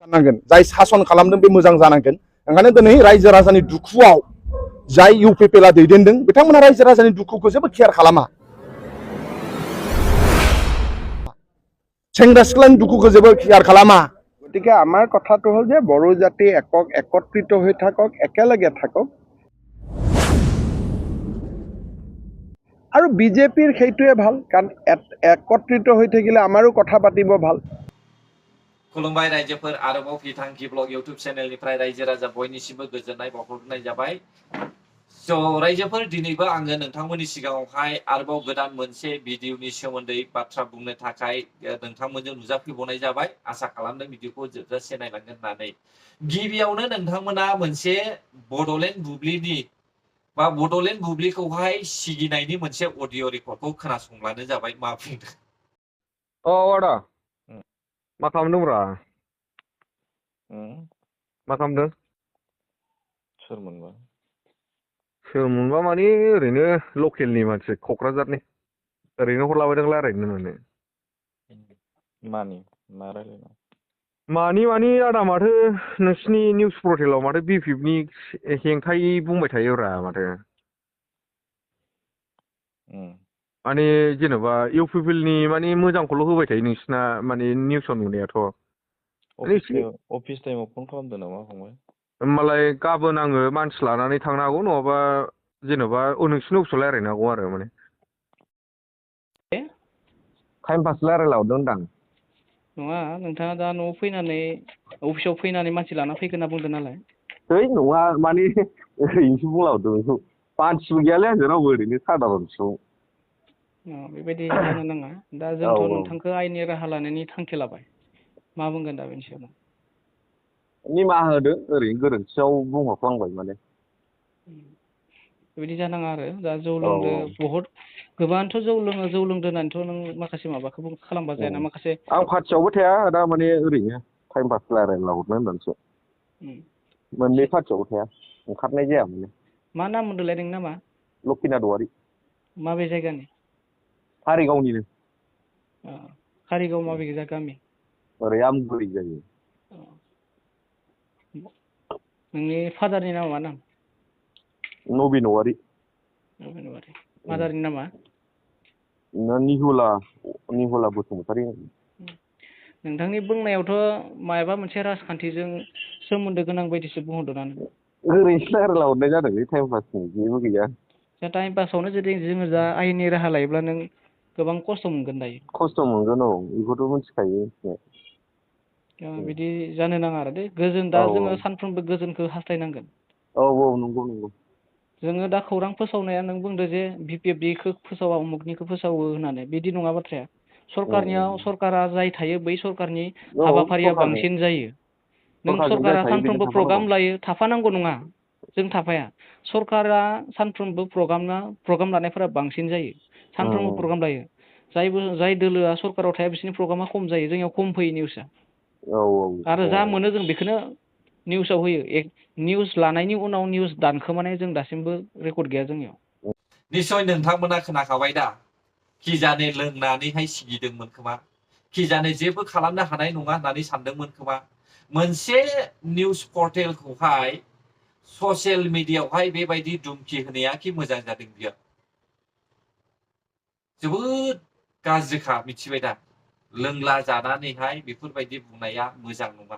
नांगोन जाय सासन खालामदों बे मोजां जानांगोन ओंखायनो दिनै रायजो राजानि दुखुआव जाय इउपिपिएलआ दैदेनदों बिथांमोना रायजो राजानि दुखुखौ जेबो केयार खालामा सेंग्रा सिख्लानि दुखुखौ जेबो केयार खालामा গতিকে আমাৰ কথাটো হ'ল যে বড়ো জাতি একত্ৰিত হৈ থাকক একেলগে থাকক আৰু বিজেপিৰ সেইটোৱে ভাল কাৰণ একত্ৰিত হৈ থাকিলে আমাৰো কথা পাতিব ভাল खुलुमबाय रायजोफोर आरोबाव बिथांखि ब्लग इउट्यूब चेनेलनिफ्राय रायजो राजा बयनिसिमबो गोजोननाय बावहरनाय जाबाय स' रायजोफोर दिनैबो आङो नोंथांमोननि सिगाङावहाय आरोबाव गोदान मोनसे भिडिअनि सोमोन्दै बाथ्रा बुंनो थाखाय नोंथांमोनजों नुजाफैबावनाय जाबाय आसा खालामदों भिडिअखौ जोबजासे नायलांगोन होननानै गिबियावनो नोंथांमोना मोनसे बड'लेण्ड बुब्लिनि बा बड'लेण्ड बुब्लिखौहाय सिगिनायनि मोनसे अडिअ रेकर्डखौ खोनासंब्लानो जाबाय मा बुंदों आदा मा खालामदोंब्रा मा खालामदों सोरमोनबा माने ओरैनो लकेलनि मानसि क'क्राझारनि ओरैनो हरलाबायदों रायलायनो होननानै मानि आदा माथो नोंसिनि निउस पर्टेलाव माथो बिपिएफनि हेंथायै बुंबाय थायोब्रा माथो माने जेनेबा इउपिपिएलनि माने मोजांखौल' होबाय थायो नोंसिना माने निउसाव नुनायाथ' अफिस टाइमाव फन खालामदों नामा फंबाय होमबालाय गाबोन आङो मानसि लानानै थांनो हागौ नङाबा जेनेबा नोंसिनि अफिसाव रायलायनो हागौ आरो माने टाइम पास रायलायला हरदों होनदां नङा नोंथाङा दा न'आव फैनानै अफिसाव फैनानै मानसि लाना फैगोन होनना बुंदों नालाय है नङा माने ओरैनोसो बुंला हरदों बेखौ मानसिबो गैयालै आंजों रावबो ओरैनो सादारनसो बेबायदि जानो नाङा दा जोंथ' नोंथांखौ आयेननि राहा लानायनि थांखि लाबाय मा बुंगोन दा बेनि सायाव निमाहा होदो ओरैनो गोरोन्थियाव बुंहरफ्लांबाय माने बेबायदि जानाङा आरो दा जौ लोंदो बहुद गोबाङानोथ' जौ लोंदो होननानैथ' नों माखासे माबाखौ खालामबा जायाना माखासे आं पार्टियावबो थाया दा माने ओरैनो टाइम पास रायलायला हरनो होननानैसो मोननै पार्टियावबो थाया ओंखारनाय जाया माने मा नाम मोनदोंलाय नोंनि नामा लकिनाथ औवारि माबे जायगानि कारिगावनिनो कारिगाव माबे गामि ओरै आमगुरि जायो नोंनि फादारनि नामा मा नाम नबिन औवारि मादारनि नामा निहुला बसुमतारि नोंथांनि बुंनायावथ' माबा मोनसे राजखान्थिजों सोमोन्दो गोनां बायदिसो बुंहरदों ना नों ओरैनोसो रायलायला हरनाय जादोंलै टाइम पासनि जेबो गैया दा टाइम पासावनो जुदि जोङो दा आयेननि राहा लायोब्ला नों गोबां खस्थ' मोनगोन दायो खस्थ' मोनगोन बेखौथ' मिथिखायो बिदि जानो नाङा आरो दे गोजोन दा जोङो सानफ्रोमबो गोजोनखौ हास्थायनांगोन नंगौ जोङो दा खौरां फोसावनाया नों बुंदो जे बिपिएफनिखौ फोसावा उमुगनिखौ फोसावो होननानै बिदि नङा बाथ्राया सरकारा जाय थायो बै सरकारनि हाबाफारिया बांसिन जायो नों सरकारा सानफ्रोमबो प्रग्राम लायो थाफानांगौ नङा जों थाफाया सरकारा सानफ्रोमबो प्रग्राम लानायफोरा बांसिन जायो सानफ्रोमबो प्रग्राम लायो जाय दोलोआ सरकाराव थाया बिसोरनि प्रग्रामा खम जायो जोंनियाव खम फैयो निउसआ आरो जा मोनो जों बेखौनो निउसाव होयो निउस लानायनि उनाव निउस दानखोमानाय जों दासिमबो रेकर्ड गैया जोंनियाव निश्चय नोंथांमोना खोनाखाबाय दा खिजाने लोंनानैहाय सिगिदोंमोन खोमा खिजाने जेबो खालामनो हानाय नङा होननानै सानदोंमोन खोमा मोनसे निउस पर्टेलखौहाय ससियेल मिडियायावहाय बेबायदि दुमखि होनाया कि मोजां जादों बियो जोबोद गाज्रिखा मिथिबाय दा लोंला जानानैहाय बेफोरबायदि बुंनाया मोजां नङा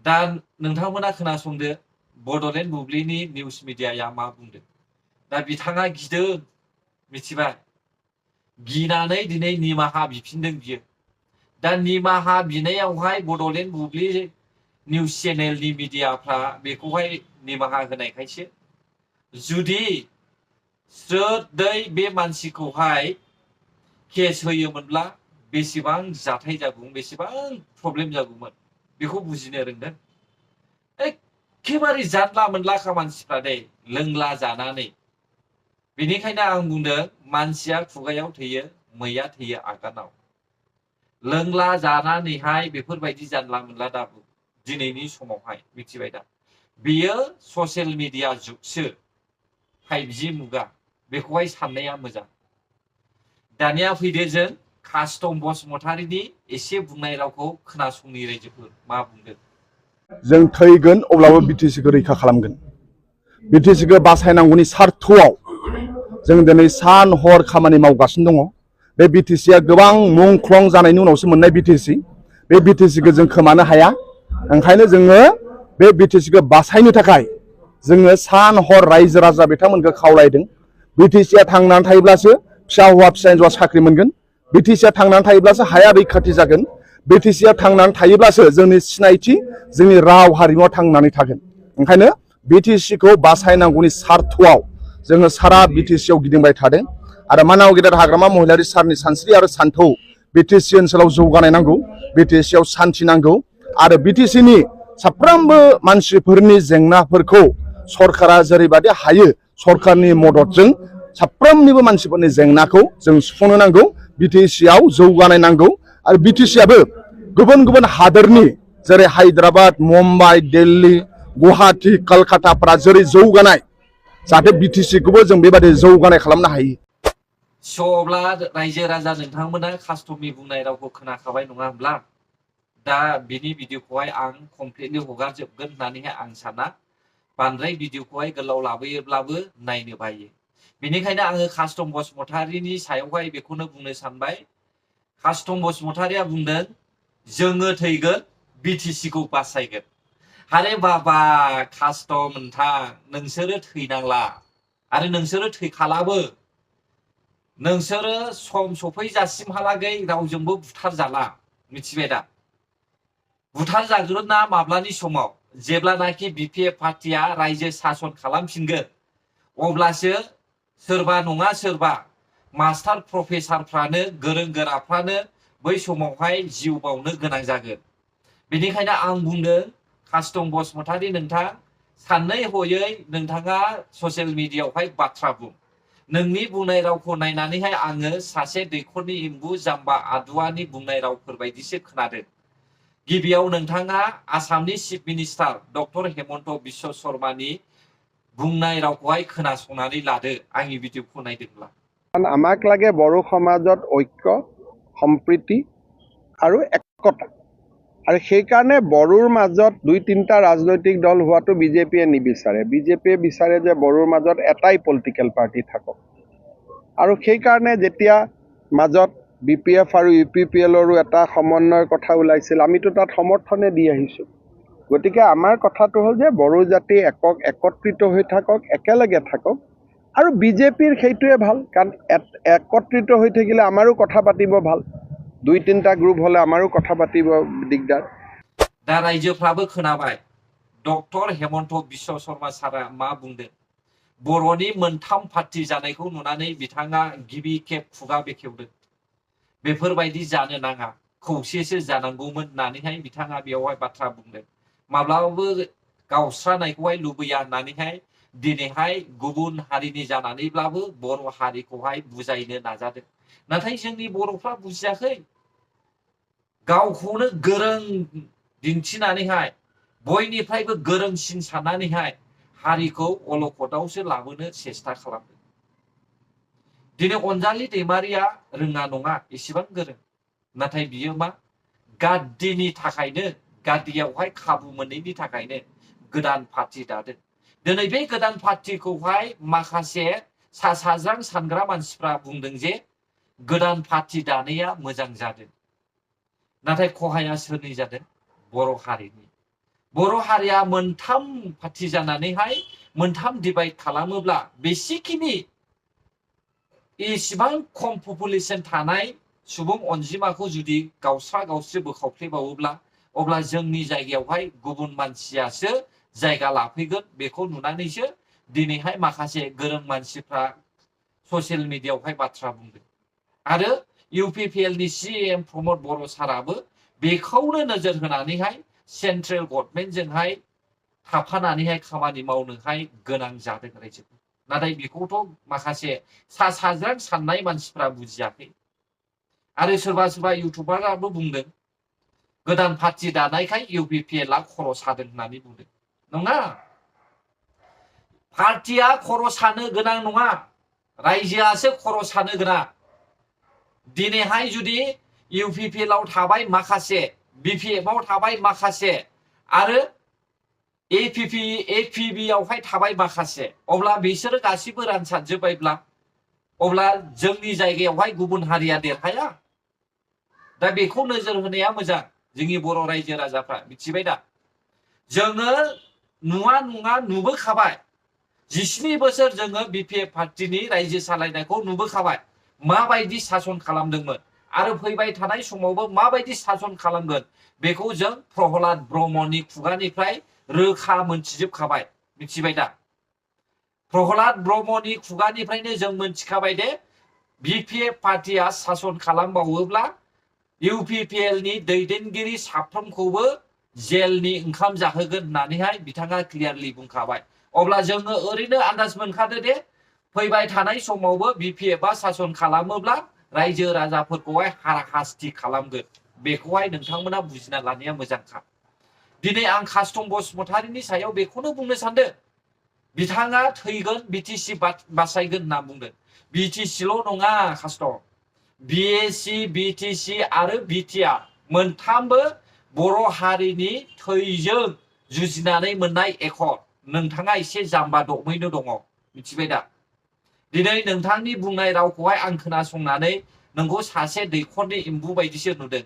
दा नोंथांमोना खोनासंदो बड'लेण्ड बुब्लिनि निउस मिडियाया मा बुंदों दा बिथाङा गिदों मिथिबाय गिनानै दिनै निमाहा बिफिनदों बियो दा निमाहा बिनायावहाय बड'लेण्ड बुब्लि निउस चेनेलनि मिडियाफ्रा बेखौहाय निमाहा होनायखायसो जुदि स्रोदै बे मानसिखौहाय केस होयोमोनब्ला बेसेबां जाथाय जागौमोन बेसेबां प्रब्लेम जागौमोन बेखौ बुजिनो रोंदों एखेबारे जानला मोनलाखा मानसिफ्रा दे लोंला जानानै बेनिखायनो आं बुंदों मानसिया खुगायाव थैयो मैया थैयो आगानाव लोंला जानानैहाय बेफोरबायदि जानला मोनला दाबु दिनैनि समावहाय मिथिबाय दा बेयो ससियेल मिडिया जुगसो 5G मुगा बेखौहाय साननाया मोजां दानिया फैदो जों कास्टम बसुमतारीनि एसे बुंनाय रावखौ खोनासंनि रायजोफोर मा बुंदों। जों थैगोन अब्लाबो बिटिसिखौ रैखा खालामगोन। बिटिसिखौ बासायनांगौनि सार्थआव जों दिनै सान हर खामानि मावगासिनो दङ। बे बिटिसिया गोबां मुंख्लं जानायनि उनावसो मोननाय बिटिसि। बे बिटिसिखौ जों खोमानो हाया। ओंखायनो जोङो बे बिटिसिखौ बासायनो थाखाय जोङो सान हर रायजो राजा बिथांमोनखौ खावलायदों। बिटिसिया थांनानै थायोब्लासो फिसा हौवा फिसा हिन्जावा साख्रि मोनगोन। बिटिसिया थांनानै थायोब्लासो हाया रैखाथि जागोन। बिटिसिया थांनानै थायोब्लासो जोंनि सिनायथि जोंनि राव हारिमुवा थांनानै थागोन। ओंखायनो बिटिसिखौ बासायनांगौनि सार्थआव जोङो सारा बिटिसियाव गिदिंबाय थादों। आरो मानाव गेदेर हाग्रामा महिलारि सारनि सानस्रि आरो सान्थौ बिटिसि ओनसोलाव जौगानाय नांगौ। बिटिसियाव सान्थि नांगौ। आरो बिटिसिनि साफ्रोमबो मानसिफोरनि जेंनाफोरखौ सरकारा जेरैबायदि हायो सरकारनि मददजों साफ्रोमनिबो मानसिफोरनि जेंनाखौ जों सुफुंनो नांगौ। बिटिसियाव जौगानाय नांगौ। आरो बिटिसियाबो गुबुन गुबुन हादोरनि जेरै हायद्राबाद, मुम्बाइ, दिल्ली, गुवाहाटी, कलकाताफ्रा जेरै जौगानाय जाहाथे बिटिसिखौबो जों बेबायदि जौगानाय खालामनो हायो। स' अब्ला रायजो राजा नोंथांमोना कास्टमनि बुंनाय रावखौ खोनाखाबाय नङा होमब्ला? दा बिनि भिडिअखौहाय आं कमप्लिटलि हगारजोबगोन होननानैहाय आं साना। बांद्राय भिडिअखौहाय गोलाव लाबोयोब्लाबो नायनो बायो। बेनिखायनो आङो कास्टम बसुमतारीनि सायावहाय बेखौनो बुंनो सानबाय। कास्टम बसुमतारीया बुंदों जोङो थैगोन बिटिसिखौ बासायगोन। आरे बाबा कास्टम नोंथां नोंसोरो थैनांला आरो नोंसोरो थैखालाबो। नोंसोरो सम सफैजासिमहालागै रावजोंबो बुथारजाला। मिथिबाय दा? बुथार जागोन ना माब्लानि समाव जेब्लानाखि बिपिएफ पार्टिया रायजो सासन खालामफिनगोन अब्लासो सोरबा नङा सोरबा मास्टार प्रफेसारफ्रानो गोरों गोराफ्रानो बै समावहाय जिउ बावनो गोनां जागोन। बेनिखायनो आं बुंदों कास्टम बसुमतारी नोंथां साननै हयै नोंथाङा ससियेल मिडियायावहाय बाथ्रा बुं। नोंनि बुंनाय रावखौ नायनानैहाय आङो सासे दैखरनि एम्बु जाम्बा आदुवानि बुंनाय रावफोर बायदिसो खोनादों। गिबियाव नोंथाङा आसामनि chief minister doctor Himanta Biswa शर्मानि बुंनाय रावखौहाय खोनासंनानै लादो आंनि भिडिअखौ नायदोंब्ला। আমাক লাগে বড়ো সমাজত ঐক্য, সম্প্ৰীতি আৰু একতা। আৰু সেইকাৰণে বড়োৰ মাজত দুই তিনিটা ৰাজনৈতিক দল হোৱাটো বিজেপিয়ে নিবিচাৰে। বিজেপিয়ে বিচাৰে যে বড়োৰ মাজত এটাই পলিটিকেল পাৰ্টি থাকক। আৰু সেইকাৰণে যেতিয়া মাজত বিপিএফ আৰু ইউপিপিএলৰো এটা সমন্বয়ৰ কথা ওলাইছিল আমিতো তাত সমৰ্থনে দি আহিছোঁ। গতিকে আমাৰ কথাটো হ'ল যে বড়ো জাতি একত্ৰিত হৈ থাকক, একেলগে থাকক। আৰু বিজেপিৰ সেইটোৱে ভাল, কাৰণ একত্ৰিত হৈ থাকিলে আমাৰো কথা পাতিব ভাল। দুই তিনিটা গ্ৰুপ হ'লে আমাৰো কথা পাতিব দিগদাৰ। दा रायजोफ्राबो खोनाबाय डक्टर हेमन्त बिश्व शर्मा सारा मा बुंदों। बर'नि मोनथाम पार्टी जानायखौ नुनानै बिथाङा गिबि खेब खुगा बेखेवदों। बेफोरबायदि जानो नाङा, खौसेसो जानांगौमोन होननानैहाय बिथाङा बेयावहाय बाथ्रा बुंदों। माब्लाबाबो गावस्रानायखौहाय लुबैया होननानैहाय दिनैहाय गुबुन हारिनि जानानैब्लाबो बर' हारिखौहाय बुजायनो नाजादों। नाथाय जोंनि बर'फ्रा बुजियाखै। गावखौनो गोरों दिन्थिनानैहाय बयनिफ्रायबो गोरोंसिन साननानैहाय हारिखौ अलखदावसो लाबोनो सेस्था खालामदों। दिनै अनजालि दैमारिया रोङा नङा एसेबां गोरों, नाथाय बियो मा गाद्दिनि थाखायनो गाद्दियावहाय खाबु मोनैनि थाखायनो गोदान पार्टी दादों। दिनै बे गोदान पार्टीखौहाय माखासे सा साज्रां सानग्रा मानसिफ्रा बुंदों जे गोदान पार्टी दानाया मोजां जादों। नाथाय खहाया सोरनि जादों? बर' हारिनि। बर' हारिया मोनथाम पार्टी जानानैहाय मोनथाम डिभाइड खालामोब्ला बेसेखिनि इसिबां खम पपुलेशन थानाय सुबुं अनजिमाखौ जुदि गावस्रा गावस्रि बोखावफ्लेबावोब्ला अब्ला जोंनि जायगायावहाय गुबुन मानसियासो जायगा लाफैगोन। बेखौ नुनानैसो दिनैहाय माखासे गोरों मानसिफ्रा ससियेल मिडियायावहाय बाथ्रा बुंदों। आरो इउपिपिएलनि सिएम प्रमद बर' साराबो बेखौनो नोजोर होनानैहाय सेन्ट्रेल गभर्नमेन्टजोंहाय थाफानानैहाय खामानि मावनोहाय गोनां जादों रायजोफोर। नाथाय बेखौथ' माखासे सा साज्रां साननाय मानसिफ्रा बुजियाखै। आरो सोरबा सोरबा इउटुबाराबो बुंदों गोदान पार्टी दानायखाय इउपिपिएलआ खर' सादों होननानै बुंदों। नङा, पार्टीया खर' सानो गोनां नङा, रायजोआसो खर' सानो गोनां। दिनैहाय जुदि UPPL आव थाबाय माखासे BPF आव थाबाय माखासे आरो APB आवहाय थाबाय माखासे अब्ला बिसोरो गासिबो रानसारजोब्बायब्ला अब्ला जोंनि जायगायावहाय गुबुन हारिया देरहाया दा बेखौ नोजोर होनाया मोजां जोंनि बर' रायजो राजाफ्रा मिथिबाय दा जोङो नुवा नङा नुबोखाबाय 17 बोसोर जोङो BPF पार्टीनि रायजो सालायनायखौ नुबोखाबाय माबायदि सासन खालामदोंमोन आरो फैबाय थानाय समावबो माबायदि सासन खालामगोन बेखौ जों प्रहलाद ब्रह्मनि खुगानिफ्राय रोखा मोनथिजोबखाबाय मिथिबाय दा प्रहलाद ब्रह्मनि खुगानिफ्रायनो जों मोनथिखाबाय दे BPF पार्टीया सासन खालामबावोब्ला UPPL नि दैदेनगिरि साफ्रोमखौबो जेलनि ओंखाम जाहोगोन होननानैहाय बिथाङा क्लियारलि बुंखाबाय अब्ला जोङो ओरैनो आन्दाज मोनखादो दे फैबाय थानाय समावबो BPF आ सासन खालामोब्ला रायजो राजाफोरखौहाय हाराहास्ति खालामगोन बेखौहाय नोंथांमोना बुजिना लानाया मोजांखा दिनै आं कास्टम बसुमतारिनि सायाव बेखौनो बुंनो सानदों बिथाङा थैगोन BTC बासायगोन होनना बुंदों BTCल' नङा कास्टम BAC BTC आरो BTR मोनथामबो बर' हारिनि थैजों जुजिनानै मोननाय एकर्ड नोंथाङा एसे जाम्बा दबैनो दङ मिथिबाय दा दिनै नोंथांनि बुंनाय रावखौहाय आं खोनासंनानै नोंखौ सासे दैखरनि एम्बु बायदिसो नुदों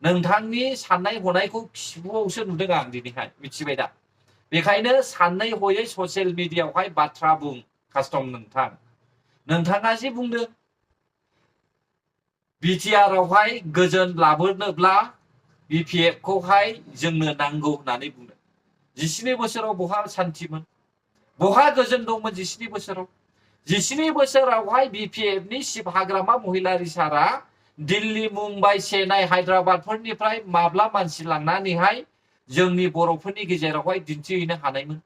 नोंथांनि साननाय हनायखौ खिबुआवसो नुदों आं दिनैहाय मिथिबाय दा बेखायनो साननै हयै ससियेल मिडियायावहाय बाथ्रा बुं कास्टम नोंथाङा जे बुंदों BTR आवहाय गोजोन लाबोनोब्ला BPF खौहाय जोंनो नांगौ होननानै बुंदों 17 बोसोराव बहा सान्थिमोन बहा गोजोन दंमोन 17 बोसोराव 17 बोसोरावहाय BPF नि शिब हाग्रामा महिलारि सारा दिल्ली मुम्बाइ चेन्नाइ हायद्राबादफोरनिफ्राय माब्ला मानसि लांनानैहाय जोंनि बर'फोरनि गेजेरावहाय दिन्थिहैनो हानायमोन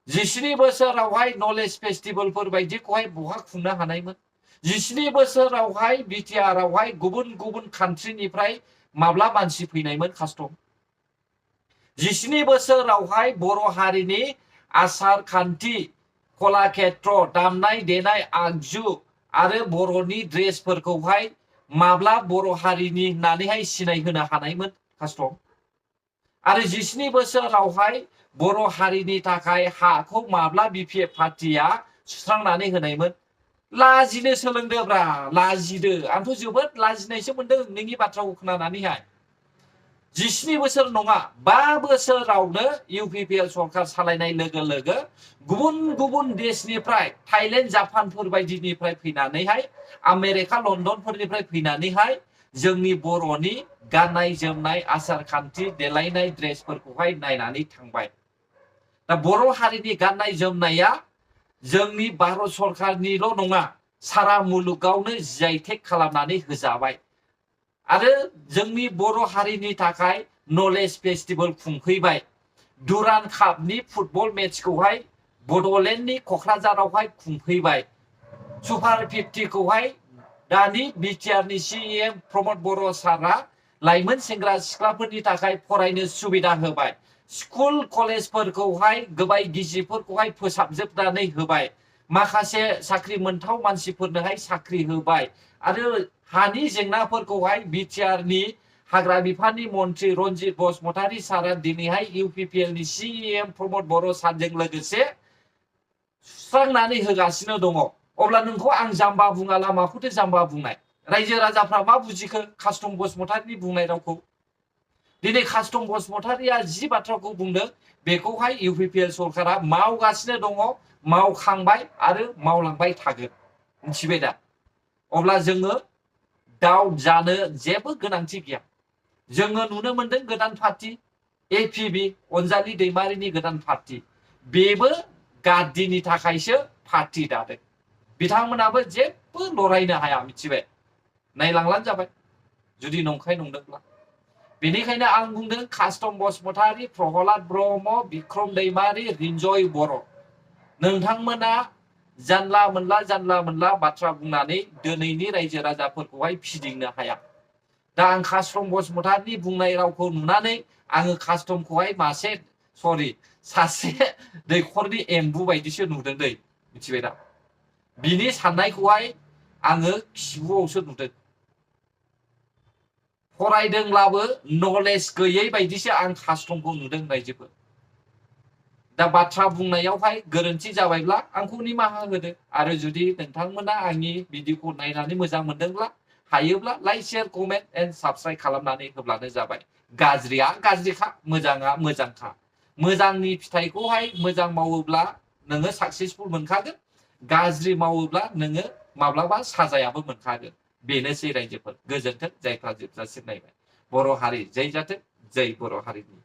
17 बोसोरावहाय नलेज फेस्टिभेलफोर बायदिखौहाय बहा खुंनो हानायमोन 17 बोसोरावहाय BTR आवहाय गुबुन गुबुन कान्ट्रिनिफ्राय माब्ला मानसि फैनायमोन कास्टम 17 बोसोरावहाय बर' हारिनि आसार खान्थि कलाक्षेत्र दामनाय देनाय आगजु आरो बर'नि ड्रेसफोरखौहाय माब्ला बर' हारिनि होननानैहाय सिनायहोनो हानायमोन कास्टम आरो 17 बोसोरावहाय बर' हारिनि थाखाय हाखौ माब्ला BPF पार्टीया सुस्रांनानै होनायमोन लाजिनो सोलोंदोब्रा लाजिदो आंथ' जोबोद लाजिनायसो मोनदों नोंनि बाथ्राखौ खोनानानैहाय 17 बोसोर नङा 5 बोसोरावनो UPPL सरकार सालायनाय लोगो लोगो गुबुन गुबुन देशनिफ्राय थाइलेण्ड जापानफोर बायदिनिफ्राय फैनानैहाय आमेरिका लण्डनफोरनिफ्राय फैनानैहाय जोंनि बर'नि गाननाय जोमनाय आसार खान्थि देलायनाय ड्रेसफोरखौहाय नायनानै थांबाय दा बर' हारिनि गाननाय जोमनाया जोंनि भारत सरकारनिल' नङा सारा मुलुगावनो GI खालामनानै होजाबाय आरो जोंनि बर' हारिनि थाखाय नलेज फेस्टिभेल खुंफैबाय दुरान कापनि फुटबल मेचखौहाय बड'लेण्डनि क'क्राझारावहाय खुंफैबाय सुपार 50 खौहाय दानि BTR नि CEM प्रमद बर' सारा लाइमोन सेंग्रा सिख्लाफोरनि थाखाय फरायनो सुबिदा होबाय स्कुल कलेजफोरखौहाय गोबाय गिजिफोरखौहाय फोसाबजोबनानै होबाय माखासे साख्रि मोनथाव मानसिफोरनोहाय साख्रि होबाय आरो हानि जेंनाफोरखौहाय BTR नि हाग्रा बिफाननि मन्त्रि रन्जित बसुमतारी सारा दिनैहाय UPPL नि CEM प्रमद बर' सारजों लोगोसे सुस्रांनानै होगासिनो दङ अब्ला नोंखौ आं जाम्बा बुङा लामाखौथ' जाम्बा बुंनाय रायजो राजाफ्रा मा बुजिखो कास्टम बसुमतारीनि बुंनाय रावखौ दिनै कास्टम बसुमतारीया जि बाथ्राखौ बुंदों बेखौहाय UPPL सरकारा मावगासिनो दङ मावखांबाय आरो मावलांबाय थागोन मिथिबाय दा अब्ला जोङो दाउट जानो जेबो गोनांथि गैया जोङो नुनो मोनदों गोदान पार्टी APB अनजालि दैमारिनि गोदान पार्टी बेबो गाद्दिनि थाखायसो पार्टी दादों बिथांमोनाबो जेबो लरायनो हाया मिथिबाय नायलांलानो जाबाय जुदि नंखाय नंदोंब्ला बेनिखायनो आं बुंदों कास्टम बसुमतारी प्रहलाद ब्रह्म बिक्रम दैमारि रिन्जय बर' नोंथांमोना जानला मोनला बाथ्रा बुंनानै दिनैनि रायजो राजाफोरखौहाय फिदिंनो हाया दा आं कास्टम बसुमतारीनि बुंनाय रावखौ नुनानै आङो कास्टमखौहाय सासे दैखरनि एम्बु बायदिसो नुदों दै मिथिबाय दा बिनि साननायखौहाय आङो खिबुआवसो नुदों फरायदोंब्लाबो नलेज गैयै बायदिसो आं कास्टमखौ नुदों रायजोफोर दा बाथ्रा बुंनायावहाय गोरोन्थि जाबायब्ला आंखौ निमाहा होदो आरो जुदि नोंथांमोना आंनि भिडिअखौ नायनानै मोजां मोनदोंब्ला हायोब्ला like share comment and subscribe खालामनानै होब्लानो जाबाय गाज्रिया गाज्रिखा मोजाङा मोजांखा मोजांनि फिथाइखौहाय मोजां मावोब्ला नोङो साक्सेसफुल मोनखागोन गाज्रि मावोब्ला नोङो माब्लाबा साजायाबो मोनखागोन बेनोसै रायजोफोर गोजोन्थों जायफ्रा जोबजासिम नायबाय बर' हारि जै जाथों जै बर' हारिनि